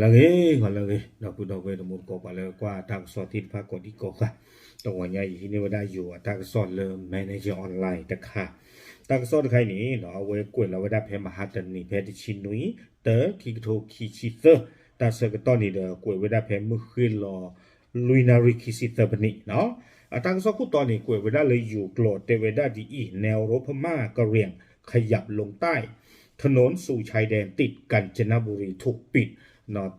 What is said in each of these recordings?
လၢအဂ့ၤ ဂီၤလၢအဂ့ၤ ဒီပုၢ်ဒီဝဲၢ်တံၤသကိး ပှၤလၢကွၢ်တၢ်ကစီၣ်သ့ၣ်တဖၣ်ကိးဒံကိးဂၤ, တဂီၤညါအံၤ ဟံးန့ၢ်ဝဲဒၣ်ယိၤအတၢ်ကစီၣ်လၢ Manager Online တခါ, တၢ်ကစီၣ်တခါအံၤန့ၣ် အဝဲကွဲးလီၤဝဲဒၣ်ဖဲမဟါတနံၤ ဖဲတဆံနွံ တၢ ခံကထိခံဆံသၢ, တၢ်ဆၢကတီၢ်န့ၣ်ဒီး ကွဲးဝဲဒၣ်ဖဲမုၢ်ဃ့ၢ်လီၤ လွံၢ်နၣ်ရံၣ်ခံဆံသၢပနံး, အတၢ်ကစီၣ်ခိၣ်တီန့ၣ် ကွဲးဝဲဒၣ်လၢယိၤကျိာ် တဲဝဲဒၣ်ဒ်အံၤ, แนวรบพม่ากะเหรี่ยงขยับลงใต้ ถนนสู่ชายแดนติดกาญจนบุรีถูกปิด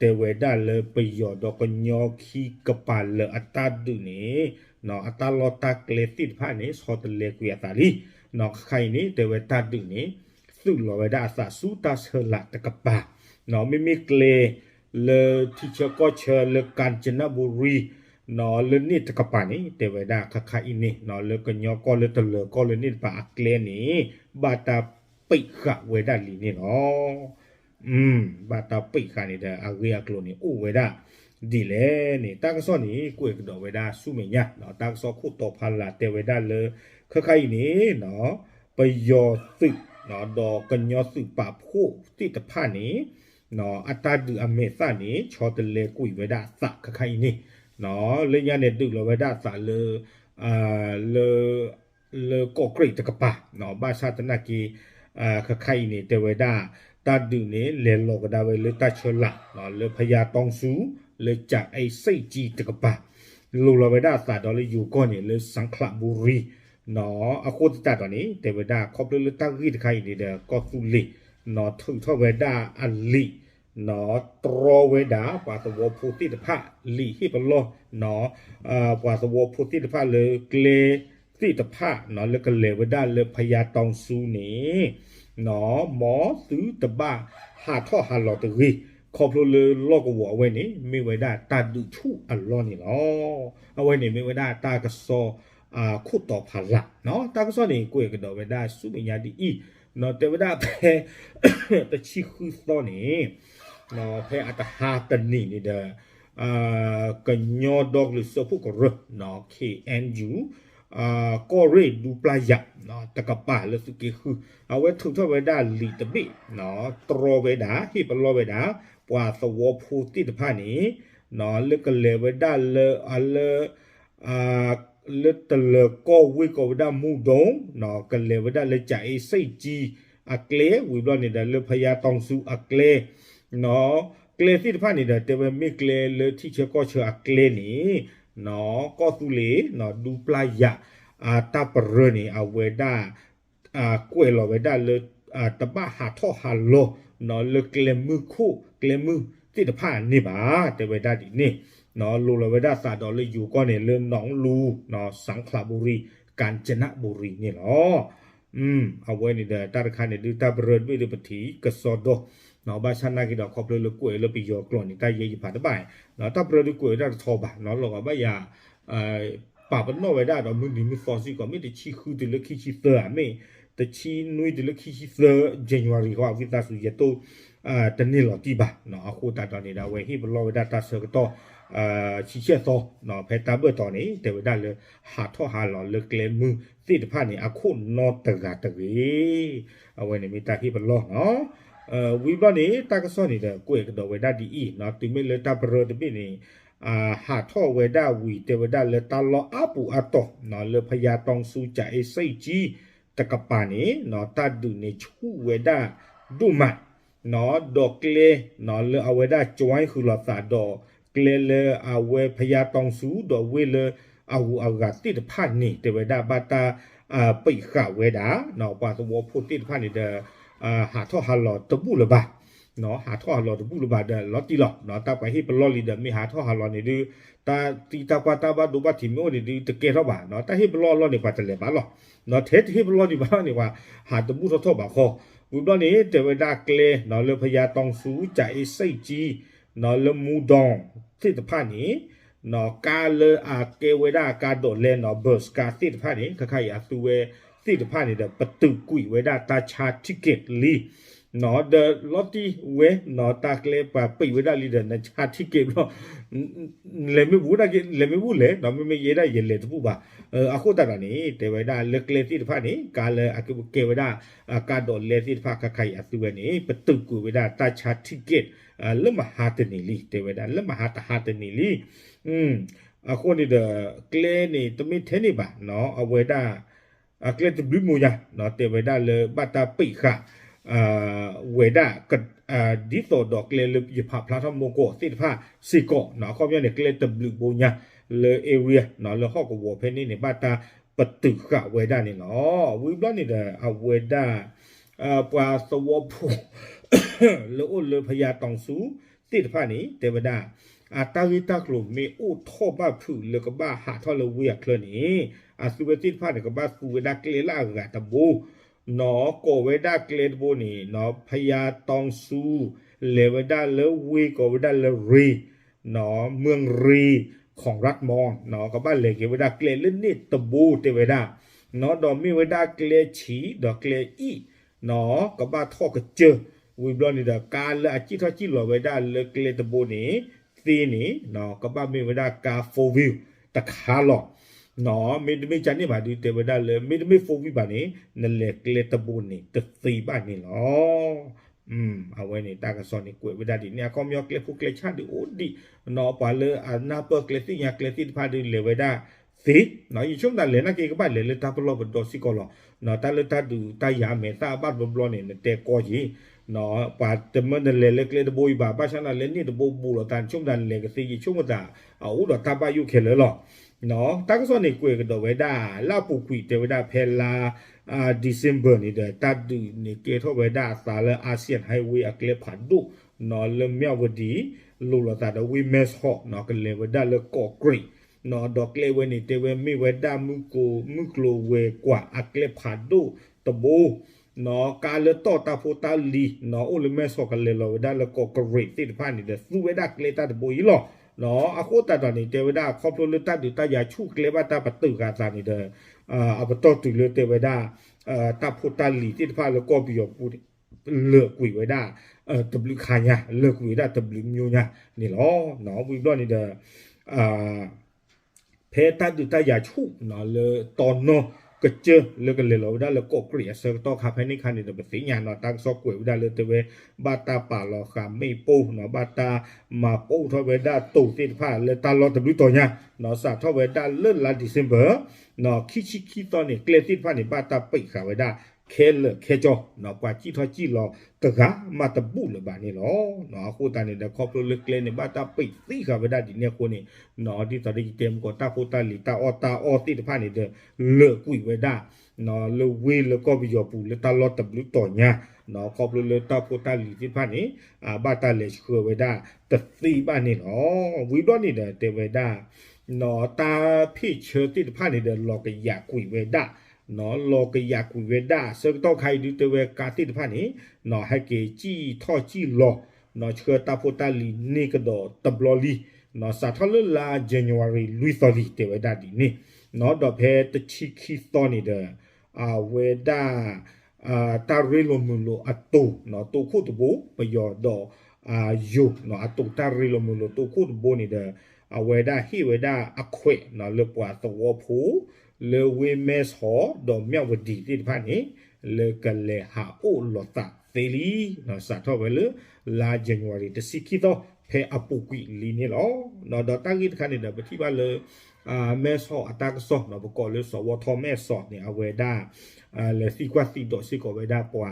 တဲဝဲဒၣ်လၢပယီၤဒီးကညီခံကပၤလၢအတၢ်ဒုးန့ၣ် အတၢ်လီၢ်တၢ်ကျဲသ့ၣ်တဖၣ်န့ၣ် ဆီတလဲကွံာ်အသးလံ, ခဲခါအံၤန့ၣ် တဲဝဲတၢ်ဒုးန့ၣ် သုးလီၤဝဲဒၣ်အသးဆူတၢ်ဆၢလာ်တကပၤ, မ့မ့ၢ်ကျဲ လၢထံဆၢကီၢ်ဆၢလၢ ကၣ်စနဘူရံ လၢန့ၣ်တကပၤန့ၣ် တဲဝဲဒၣ်ခဲခါအံၤန့ၣ် လၢကညီကီၢ်လၢတလၢၤကီၢ်လၢန့ၣ်တကပၤအကျဲန့ၣ် ဘၣ်တၢ်ပိတ်ဃာ်ဝဲဒၣ်လံန့ၣ်လီၤ. ဘၣ်တၢ်ပိတ်ဃာ်န့ၣ်ဒီး အဂ့ၢ်အကျိၤန့ၣ် အိၣ်ဝဲဒၣ်ဒ်လဲၣ်န့ၣ် တၢ်ကစီၣ်န့ၣ် ကွဲးကဒီးဝဲဒၣ်ဆူမဲာ်ညါ, တၢ်ကစီၣ်ခိၣ်တီဖးလၢ်တဲဝဲဒၣ်လၢ ခဲခါအံၤန့ၣ် ပယီၤသုး ဒီးကညီသုးပာ်ဖှိၣ်သ့ၣ်တဖၣ်န့ၣ် အတၢ်ဒုးအမဲာ်သၣ်န့ၣ် ဆီတလဲကွံာ်ဝဲဒၣ်အသးခဲခါအံၤန့ၣ်, လၢညါန့ၣ် ဒုးလီၤဝဲဒၣ်အသးလၢ လၢ လၢကီၢ်ကြံၣ်တကပၤ, ဘၣ်ဆၣ်သနာ်က့ ခဲခါအံၤန့ၣ် တဲဝဲဒၣ် တၢ်ဒုးန့ၣ် လဲၤလီၤကဒါဝဲလၢတၢ်ဆၢလာ် လၢဖယါတီဆူ လၢကၠၤအ့စ့ၣ်ကၠံတကပၤ, လိၤလီၤဝဲဒၣ်အသးဒီးလၢယိၤကီၢ်န့ၣ် လၢစၣ်ခလးဘူရံ အဃိသတးဒီးန့ၣ် တဲဝဲဒၣ် ခီဖျိလၢတၢ်ဂ့ၢ်တခါအံၤန့ၣ်ဒီး ကီၢ်သူလ့ၤ ထုးထီၣ်ဝဲဒၣ်အလံာ် တြီဝဲဒၣ် ပှၤသဝီဖိသ့ၣ်တဖၣ် လံာ်ဟ့ၣ်ပလီၢ် ပှၤသဝီဖိသ့ၣ်တဖၣ်လၢကျဲသ့ၣ်တဖၣ် လၢကလဲၤဝဲဒၣ်လၢဖယါတီဆူန့ၣ် မ်သုတဘၣ်ဟးထီၣ်ဟးလီၤတဂ့ၤ, ခီဖျိလၢလီၢ်ကဝီၤအဝဲန့ၣ် မ့ၢ်ဝဲဒၣ်တၢ်ဒုးဆူၣ်အလီၢ်န့ၣ်လီၤ. အဝဲန့ၣ်မ့ၢ်ဝဲဒၣ်တၢ်ကစီၣ် ခိၣ်တီဖးလၢ်, တၢ်ကစီၣ်န့ၣ် ကွဲးကဒီးဝဲဒၣ်ဆူမဲာ်ညါဒ်အံၤ, တဲဝဲဒၣ်ဖဲ တဆံဃုသီန့ၣ် ဖဲအတဟါတနံၤန့ၣ်ဒီး ကညီဒီကလုာ်စၢဖှိၣ်ကရၢ ခ့ၣ်အဲၣ်ယူၣ် ကီၢ်ရ့ၣ်ဒူပျၢ်ယၤ တကပၤလၢသုးက့ဃု အဝဲထုးထီၣ်ဝဲဒၣ်လံာ်တဘ့ၣ် တြီဝဲဒၣ် ဟ့ၣ်ပလီၢ်ဝဲဒၣ် ပှၤသဝီဖိသ့ၣ်တဖၣ်န့ၣ် လၢကလဲၤဝဲဒၣ်လၢ လၢ လၢတလၢၤကီၢ်ဝ့ၢ်ကိးဝဲဒၣ်မူဒိၣ် ကလဲၤဝဲဒၣ်လၢကၠၤအ့စ့ၣ်ကၠံအကျဲ ဝံၤဘျီန့ၣ်ဒီး လၢဖယါတီဆူအကျဲ ကျဲသ့ၣ်တဖၣ်န့ၣ်ဒီး တဲဝဲမ့ၢ်ကျဲလၢထံဆၢကီၢ်ဆၢအကျဲန့ၣ် ကီၢ်သူလ့ၤ ဒူပျၢ်ယၤ တၢ်ပရၢန့ၣ် အဝဲဒၣ် ကွဲးလီၤဝဲဒၣ်လၢ တဘၣ်ဟးထီၣ်ဟးလီၤ လၢကျဲမုၢ်ခိၣ် ကျဲမုၢ်သ့ၣ်တဖၣ်န့ၣ်ဘၣ် တဲဝဲဒၣ်ဒ်န့ၣ် လိၤလီၤဝဲဒၣ်သးဒီးလၢယိၤကီၢ်န့ၣ် လၢနီၣ်လူ စၣ်ခလးဘူရံ ကၣ်စနဘူရံန့ၣ်လီၤ. အဝဲန့ၣ်ဒီး တၢ်တခါန့ၣ်ဒုး တၢ်ပရၢတဘ့ၣ်ဒီးပထံၣ်ကစီဒီ ဘၣ်ဆၣ်နာ်က့ဒီး ခီဖျိလၢကွဲးလၢပယီၤကျိာ်န့ၣ် တၢ်ယဲယဖးတဘၣ် တၢ်ပရၢဒုးကွဲးဝဲဒၣ်တထီဘၣ် လီၤဂာ်ဘၣ်ယၤ ပာ်ပနီၣ်ဝဲဒၣ်ဒီးမုၢ်နံၤမုၢ်သီစ့ၢ်ကီး မ့ၢ်တဆံဃုတုၤလၢခံဆံသၢဧါ မ့ၢ်တဆံနွံတုၤလၢခံဆံသၢ January ဃီ ဝံသးစူၤ ယတိၢ် တန့ၢ်လီၤတံၢ်ဘၣ် အဃိသတးဒီးန့ၣ်ဒီး အဝဲဟ့ၣ်ပလီၢ်ဝဲဒၣ်တၢ်ဆၢကတီၢ် ဆံဆဲၣ်သီ ဖဲတၢ်ဘၢၣ်တီၤန့ၣ် တဲဝဲဒၣ်လၢ ဟးထီၣ်ဟးလီၤလၢကျဲမုၢ်သ့ၣ်တဖၣ်န့ၣ် အခိၣ်နီတဂၤတဂ့ၤ အဝဲန့ၣ်မ့ၢ်တၢ်ဟ့ၣ်ပလီၢ်နီၤ ဝံၤဘျီန့ၣ် တၢ်ကစီၣ်န့ၣ်ဒီး ကွဲးကဒီးဝဲဒၣ်ဒ်အံၤနီၤ တုၤမ့ၢ်လၢတၢ်ပရၢတဘ့ၣ်န့ၣ် ဟးထီၣ်ဝဲဒၣ်ဝံၤ တဲဝဲဒၣ်လၢတၢ်လီၢ်အါပူၤအါတီၤ လၢဖယါတီဆူ ကၠၤအ့စ့ၣ်ကၠံ တကပၤန့ၣ် တၢ်ဒုးန့ၣ်ဆူၣ်ဝဲဒၣ်ဒိၣ်မး ဒီးကျဲ လၢအဝဲဒၣ် ကၠွဲဃုာ်လိာ်သးဒီး ကျဲလၢအဝဲဖယါတီဆူ ဒီးဝ့ၢ်လၢအဂုၤအဂၤသ့ၣ်တဖၣ်န့ၣ် တဲဝဲဒၣ်ဘၣ်တၢ် ပိတ်ဃာ်ဝဲဒၣ် ပှၤသဝီဖိသ့ၣ်တဖၣ်န့ၣ်ဒီး ဟးထီၣ်ဟးလီၤတဘူၣ်လၢၤဘၣ် ဟးထီၣ်ဟးလီၤတဘူၣ်လၢၤဘၣ်ဒီး လီၤတံၢ်လီၤ တၢ်ပှၤဟ့ၣ်ပလီၢ်လံဒီး မ့ၢ်ဟးထီၣ်ဟးလီၤန့ၣ်ဒုး တၢ်သံတၢ်ပှၢ်တၢ်ဘၣ်ဒိဘၣ်ထံးမ့ၢ်အိၣ်န့ၣ်ဒုး တကဲထီၣ်ဘၣ် တၢ်ဟ့ၣ်ပလီၢ်အလီၢ်န့ၣ် ပှၤတလဲၤဘၣ်လီၤ ထဲတဟ့ၣ်ပလီၢ်ဒံးဘၣ်န့ၣ် ပှၤဟးတဘူၣ်ထီၣ်ထီၣ်ဘၣ်ဃီ ဝံၤဘျီန့ၣ် တဲဝဲဒၣ်ကျဲ လၢဖယါတီဆူ ကၠၤအ့စ့ၣ်ကၠံ လၢမူဒီသ့ၣ်တဖၣ်န့ၣ် ကါလၢအကဲဝဲဒၣ်ကါဒိးလဲ bus ကါသ့ၣ်တဖၣ်န့ၣ် ခဲခါအံၤအသုဝဲသ့ၣ်တဖၣ်န့ၣ်ဒီး ပတုာ်ကွံာ်ဝဲဒၣ်တၢ်ဆါ ticket လံ ဒီးလီၤတံၢ်ဝဲနီၤ တၢ်ကျဲပှၤပံးဝဲဒၣ်လံဒီး နဆါ ticket ဘျီ လဲၤမ့ၢ်ဘူးဒၣ်က့ လဲၤမ့ၢ်ဘူးလဲၣ်နီၤ မ့မ့ၢ်ယဲဒၣ်ယလဲၤတဘူးဘၣ်. အဃိသတးဒီးန့ၣ် တဲဝဲဒၣ်လၢကျဲသ့ၣ်တဖၣ်န့ၣ် ကါလၢအကဲဝဲဒၣ် ကါဒိးလဲသ့ၣ်တဖၣ် ခါခါအံၤအသုဝဲန့ၣ် ပတုာ်ကွံာ်ဝဲဒၣ်တၢ်ဆါ ticket လၢမဟါတနံၤလံ တဲဝဲဒၣ် လၢမဟါတဟါတနံၤလံ. အဃိန့ၣ်ဒီး ကျဲန့ၣ်တမ့ၢ်ထဲန့ၣ်ဘၣ်နီၤ အဝဲဒၣ် အကျဲတဘျုးမိၢ်ညါ တဲဝဲဒၣ်လၢဘၣ်တၢ်ပံးဃာ် ဝဲဒၣ် ဒ်သိးဒီးကျဲလၢယဖးဖျါထီၣ်မိၢ်ကီၢ်သ့ၣ်တဖၣ်စ့ၢ်ကီးနီၤ အခီပညီန့ၣ် ကျဲတဘျုးဘိညါလၢ area နီၤ လၢဟီၣ်ကဝီၤဖဲန့ၣ်န့ၣ် ဘၣ်တၢ်ပတုာ်ဃာ်ဝဲဒၣ်န့ၣ်လီၤ. ဝံၤဘျီန့ၣ်ဒီး အဝဲဒၣ် ပှၤသဝီဖိ လၢအိၣ်လၢဖယါတီၤဆူသ့ၣ်တဖၣ်န့ၣ် တဲဝဲဒၣ် အတၢ်ဂ့ၢ်တၢ်ကျိၤမ့ၢ်အိၣ်ထီၣ်ဘၣ်ဖုးလၢကဘၣ်ဟးထီၣ်လၢဝ့ၢ်အချၢန့ၣ် အသုဝဲသ့ၣ်တဖၣ်န့ၣ် ကဘၣ်သူဝဲဒၣ်ကျဲလၢအဂၤတဘိ နီၤ ကိးဝဲဒၣ်ကျဲတဘိန့ၣ် ဖယါတီၤဆူ လဲၤဝဲဒၣ်လၢဝ့ၢ်ကိးဝဲဒၣ်လၢရ့ နီၤ မုၢ်ရ့ ခီၣ်ရၣ်မီ နီၤ ကဘၣ်လဲၤက့ၤဝဲဒၣ်ကျဲလၢန့ၣ်တဘိ တဲဝဲဒၣ် နီၤ ဒီးမ့ၢ်ဝဲဒၣ်ကျဲဆံး ဒီးကျဲအံၣ် နီၤ ကဘၣ်ထီၣ်ကစၢၢ် ဝံၤဘျီန့ၣ်ဒီး ကါလၢအစံၣ်ထီၣ်စံၣ်လီၤဝဲဒၣ်လၢကျဲတဘိန့ၣ် သ့န့ၣ် နီၤ ကဘၣ်မ့ၢ်ဝဲဒၣ်ကါ four wheel တခါလီၤ. နီၤ မ့တမ့ၢ်ကန့ၣ်ဘၣ်ဒုး တဲဝဲဒၣ်လၢ မ့တမ့ၢ် four wheel ဘၣ်န့ၣ် နလဲၤကျဲတဘိန့ၣ် တသ့ဘၣ်န့ၣ်လီၤ. အဝဲန့ၣ် တၢ်ကစီၣ်န့ၣ် ကွဲးဝဲဒၣ်ဒ်န့ၣ် အခီပညီကျဲဖိကျဲဆၣ်ဒုးအိၣ်ဒံး နီၤ ပှၤလၢအနၢ်ပၢၢ်ကျဲသ့ၣ်ညါကျဲသ့ၣ်တဖၣ်ဒုး လဲၤဝဲဒၣ်သ့ နီၤ ယဆိကမိၣ်သးလဲၤနာ်က့ကဘၣ်လဲၤလၢတၢ်ပလီၢ်ပဒီစ့ၢ်ကီးလီၤ. နီၤ တၢ်လၢတၢ်ဒုးတၢ်ယၤမဲာ်သၣ်အဘၣ်တဘျီဘျီန့ၣ် နတဲကီယံၤ နီၤ ပှၤတမၢနလဲၤလၢကျဲတဘိအံၤဘၣ် ဘၣ်ဆၣ်နၤလၢန့ၣ်တဘိဘူးလိာ်သး ယဆိကမိၣ်တၢ်လဲၤကသ့ ယဆိကမိၣ်သး အအိၣ်ဒီးတၢ်ဘၣ်ယိၣ်ခဲလၢာ်လီၤ. နီၤ တၢ်ကစီၣ်န့ၣ် ကွဲးကဒီးဝဲဒၣ် လၢအပူၤကွံာ်တဲဝဲဒၣ်ဖဲလါ December န့ၣ်ဒီး တၢ်ဒုးန့ၣ်ကဲထီၣ်ဝဲဒၣ်အသးလၢ Asian Highway အကျဲဖးဒိၣ် နီၤ လၢမၠၣ်ဝတံၤ လိၤလိာ်သးဒီးဝ့ၢ်မဲဆီး နီၤ ကလဲၤဝဲဒၣ်လၢကီးကြံး နီၤ ဒီးကျဲဝဲန့ၣ် တဲဝဲမ့ၢ်ဝဲဒၣ်မုၢ်ကိ မုၢ်ကျိၤဝဲၤကွာ်အကျဲဖးဒိၣ်တဘိ နီၤ ကါလၢတီၢ်တၢ်ဖိတၢ်လံၤ နီၤ အိၣ်လၢမဲဆီးကလဲၤလီၤဝဲဒၣ်လၢကီးကြံးသ့ၣ်တဖၣ်န့ၣ်ဒီး သူဝဲဒၣ်ကျဲတၢ်တဘိအံၤလီၤ. နီၤ အဃိသတးဒီးန့ၣ် တဲဝဲဒၣ်ခီဖျိလၢတၢ်ဒုးတၢ်ယၤဆူၣ်ကျဲဘၣ်တၢ်ပတုာ်ဃာ်သးန့ၣ်ဒီး အပတီၢ်တုၤလၢတဲဝဲဒၣ် တၢ်ဖိတၢ်လံၤသ့ၣ်တဖၣ်လၢကီၢ်ပယီၤပူၤန့ၣ် လၢာ်ကွံာ်ဝဲဒၣ် တဘျုးခါညါ လၢာ်ကွံာ်ဝဲဒၣ်တဘျုးမၠိညါန့ၣ်လီၤ. နီၤ ဝံၤဘျီန့ၣ်ဒီး ဖဲတၢ်ဒုးတၢ်ယၤဆူၣ်နီၤ လၢတီနီၢ်ကစၢၢ်လၢကလဲၤလီၤဝဲဒၣ်လၢကီးကြံးအဆၢကတီၢ်ခါဖဲန့ၣ်ခါန့ၣ်ဒီး ပသ့ၣ်ညါနီၤ တၢ်ကစီၣ်ကွဲးဝဲဒၣ်လၢတဲဝဲ ဘၣ်တၢ်ပာ်လီၤဃာ်မ့ၣ်ပိၢ်နီၤ ဘၣ်တၢ်မၤပိၢ်ထီၣ်ဝဲဒၣ်တိၤသ့ၣ်တဖၣ်လၢတၢ်လီၢ်တဘျုးတီၤညါနီၤ စးထီၣ်ဝဲဒၣ်လၢလါ December နီၤ ခံဆံခံသီန့ၣ် ကျဲသ့ၣ်တဖၣ်န့ၣ် ဘၣ်တၢ်ပံးဃာ်ဝဲဒၣ် ခဲလၢာ်ခဲဆ့နီၤ ပှၤစံၣ်ထီၣ်စံၣ်လီၤတဂၤမးတဘူၣ်လၢၤဘၣ်န့ၣ်လီၤ. အဃိသတးန့ၣ်ဒီး ခီဖျိလၢကျဲန့ၣ် ဘၣ်တၢ်ပံးသံဃာ်ဝဲဒၣ်ဒ်န့ၣ်အဃိန့ၣ် ဒ်သိးဒီးယတဲမုၢ်ကီး တၢ်ဖိတၢ်လံၤ တၢ်အီၣ်တၢ်အီသ့ၣ်တဖၣ်န့ၣ်ဒီး လၢာ်ကွံာ်ဝဲဒၣ် လၢဝ့ၢ်လၢကီၢ်ပယီၤပူၤလၢတၢ်လီၢ်တဘျုးတီၤညါ ခီဖျိလၢတၢ်ဖိတၢ်လံၤသ့ၣ်တဖၣ်န့ၣ် ဘၣ်တၢ်လဲၤဆှၢဝဲဒၣ်တသ့ဘၣ်န့ၣ်လီၤ. ဝံၤဘျီန့ၣ်ဒီးတဲဝဲဒၣ် တၢ်ဖ့ၣ်ဆၢသ့ၣ်တဖၣ်န့ၣ်ဒီး လီၤကယာ်ကွံာ်ဝဲဒၣ် လီၤကယာ်ကွံာ်ဝဲဒၣ် ဆၢကတီၢ်ခါအံၤဒုးတဲဝဲကါသ့ၣ်တဖၣ်န့ၣ် ဟဲက့ၤစံၣ်ထီၣ်စံၣ်လီၤ ဆှၢတၢ်ဖိတၢ်လံၤန့ၢ်ကဒီးတဘျီလံ စးထီၣ်လၢလါ January လွံၢ်သီလံ တဲဝဲဒၣ်ဒ်န့ၣ် ဒီးဖဲတဆံခံသီန့ၣ်ဒီး အဝဲဒၣ် တၢ်ရ့လိာ်မုာ်လိာ်အတိၤ တိၤခိၣ်တဘိ ပယီၤဒီး ယိၤ အတိၤတၢ်ရ့လိာ်မုာ်လိာ်တိၤခိၣ်တဘိန့ၣ်ဒီး အဝဲဒၣ်ဟ့ၣ်ဝဲဒၣ်အခွဲး လၢပှၤသဝီဖိ လၢဝ့ၢ်မဲဆီး ဒီးမၠၣ်ဝတံၤသ့ၣ်တဖၣ်န့ၣ် လၢကလဲၤဟးအိၣ်လိာ်သးသ့လံ စးထီၣ်ဝဲလၢ လါ January တဆံခံသီ ဖဲအပူၤကွံာ်လံန့ၣ်လီၤ. ဒီးတၢ်ဂ့ၢ်တခါန့ၣ်ဒီး ပထံၣ်ဘၣ်လၢ မဲဆီးအတၢ်ကစီၣ် ပကိးလၢစီၤဝီထီၣ်မဲဆီးန့ၣ် အဝဲဒၣ် လဲၤသံကွၢ်သံဒိးစ့ၢ်ကီးဝဲဒၣ်ပှၤ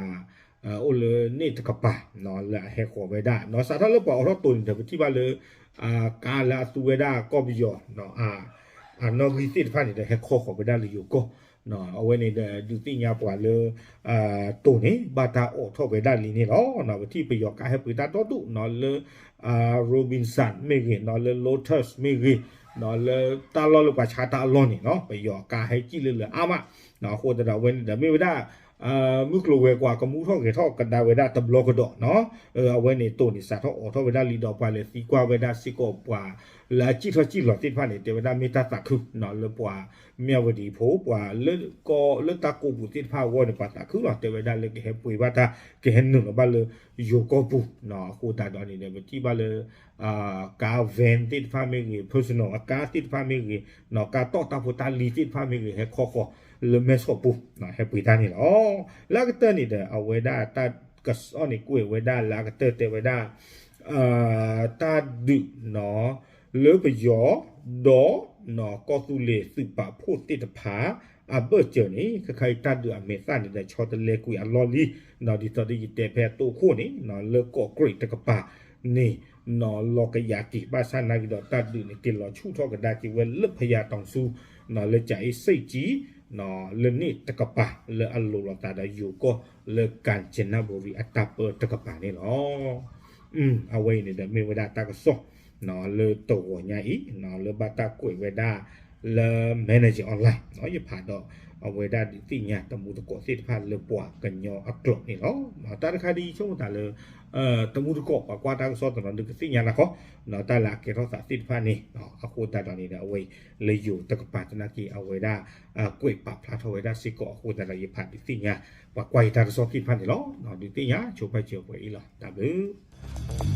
အိၣ်လၢန့ၣ်တကပၤ လၢအဟဲဃီၤဝဲဒၣ် စးထီၣ်လၢပှၤအိးထီၣ်တိၤန့ၣ်ဒီး ပထံၣ်ဘၣ်လၢ ကါလၢအသူဝဲဒၣ်ကီၢ်ပယီၤ အနီၣ်ဂံၢ်သ့ၣ်တဖၣ်န့ၣ်ဒီး ဟဲခီဃီၤဝဲဒၣ်လၢယိၤကီၢ် အဝဲန့ၣ်ဒီး ဒုးသ့ၣ်ညါပှၤလၢ တိၤန့ၣ် ဘၣ်တၢ်အိးထီၣ်ဝဲဒၣ်လံန့ၣ်လီၤ. ပထံၣ်ပယီၤကါဟဲပှ့ၤတၢ်ဒီဒူၣ် လၢ Robinson မ့ၢ်ဂ့ၤ လၢ Lotus မ့ၢ်ဂ့ၤ လၢတၢ်လီၢ်လၢပှၤဆါတၢ်အလီၢ်န့ၣ် ပယီၤကါဟဲစံၣ်လၢလၢအါမး အဃိသတးဒီး အဝဲန့ၣ်ဒီးမ့ၢ်ဝဲဒၣ် မုၢ်ကျိၤဝဲၤကွာ်ကမူထီၣ်ဂဲၤထီၣ်ကဒါဝဲဒၣ်တဘျီကဒီးနီၤ, အဝဲန့ၣ်တိၢ်န့ၣ်စးထီၣ်အိးထီၣ်ဝဲဒၣ်လံဒီးပှၤလဲၤသံကွၢ်ဝဲဒၣ်စ့ၢ်ကီးပှၤ လၢအစံၣ်ထီၣ်စံၣ်လီၤသ့ၣ်တဖၣ်န့ၣ် တဲဝဲဒၣ်မ့ၢ်တၢ်သးခုနီၤ လၢပှၤမၠၣ်ဝတံၤဖိ ပှၤလၢကီၢ်လၢတၢ်ကိးပူၤသ့ၣ်တဖၣ်အဂီၢ်န့ၣ် ပှၤသးခုလီၤ တဲဝဲဒၣ်လၢကဟဲပှ့ၤဘၣ်တၢ် ကဟဲနုာ်လီၤဘၣ်လၢယိၤကီၢ်ပူၤနီၤ အဃိသတးဒီးန့ၣ်ဒီး ပထံၣ်ဘၣ်လၢ ကါ van သ့ၣ်တဖၣ်မ့ၢ်ဂ့ၤ personal အကါသ့ၣ်တဖၣ်မ့ၢ်ဂ့ၤနီၤ ကါတီၢ်တၢ်ဖိတၢ်လံၤသ့ၣ်တဖၣ်မ့ၢ်ဂ့ၤ ဟဲခီဃီၤလၢမဲၢ်ဆီးပူၤနီၤ ဟဲပှ့ၤတၢ်န့ၣ်လီၤ. လၢအကတၢၢ်န့ၣ်ဒီး အဝဲဒၣ်တၢ်ကစီၣ်န့ၣ်ကွဲးဝဲဒၣ်လၢအကတၢၢ်တဲဝဲဒၣ် တၢ်ဒုးနီၤ လၢပယီၤ ဒီး ကီၢ်သူလ့ၤသုးပာ်ဖှိၣ်သ့ၣ်တဖၣ် အဘၢၣ်စၢၤန့ၣ် ခဲခါအံၤတၢ်ဒုးအမဲာ်သၣ်န့ၣ်ဒီး ဆီတလဲကွံာ်အလီၢ်လံနီၤ ဒ်သိးဒီးယတဲဖဲအတိၢ်ခိၣ်န့ၣ်နီၤ လၢကီးကြံးတကပၤန့ၣ်နီၤ လီၤကယၤက့ၤ ဘၣ်ဆၣ်နာ်က့ၤဒီးတၢ်ဒုးန့ၣ် က့ၤလီၤဆူၣ်ထီၣ်ကဒါက့ၤဝဲလၢဖယၤတီၤဆူနီၤ လၢကၠၤအ့စ့ၣ်ကၠံ လၢန့ၣ်တကပၤ လၢအလိၤလိာ်သးဒီးယိၤကီၢ်လၢ ကၣ်စနဘူရံၤ အတၢ်ပၢတကပၤန့ၣ်လီၤ. အဝဲအံၤန့ၣ်ဒီးမ့ၢ်ဝဲဒၣ်တၢ်ကစီၣ် လၢတဂီၤညါအံၤ လၢဘၣ်တၢ်ကွဲးဝဲဒၣ်လၢ Manager Online ယဖးဒီး အဝဲဒၣ်ဒုးသ့ၣ်ညါတမူတကိးသ့ၣ်တဖၣ်လၢပှၤကညီအကျိာ်န့ၣ်လီၤ. တၢ်တခါဒ်ယဆိကမိၣ်သးလၢ တမူတကိး ပှၤကွၢ်တၢ်ကစီၣ်တနီၤဒုးကသ့ၣ်ညါနၤခီ တၢ်လၢအကဲထီၣ်သးသ့ၣ်တဖၣ်န့ၣ် အဃိသတးဒီးန့ၣ်ဒီး အဝဲအံၤလၢယိၤတကပၤသနာ်က့ အဝဲဒၣ် ကွဲးပာ်ဖျါထီၣ်ဝဲဒၣ်စ့ၢ်ကီးအဃိသတးဒီး ယဖးဒုးသ့ၣ်ညါ ပှၤကွၢ်ယတၢ်ကစီၣ်သ့ၣ်တဖၣ်န့ၣ်လီၤ. ဒုးသ့ၣ်ညါဆိပာ်စၢၤပှဲၤအံၤလီၤ. တၢ်ဘျုး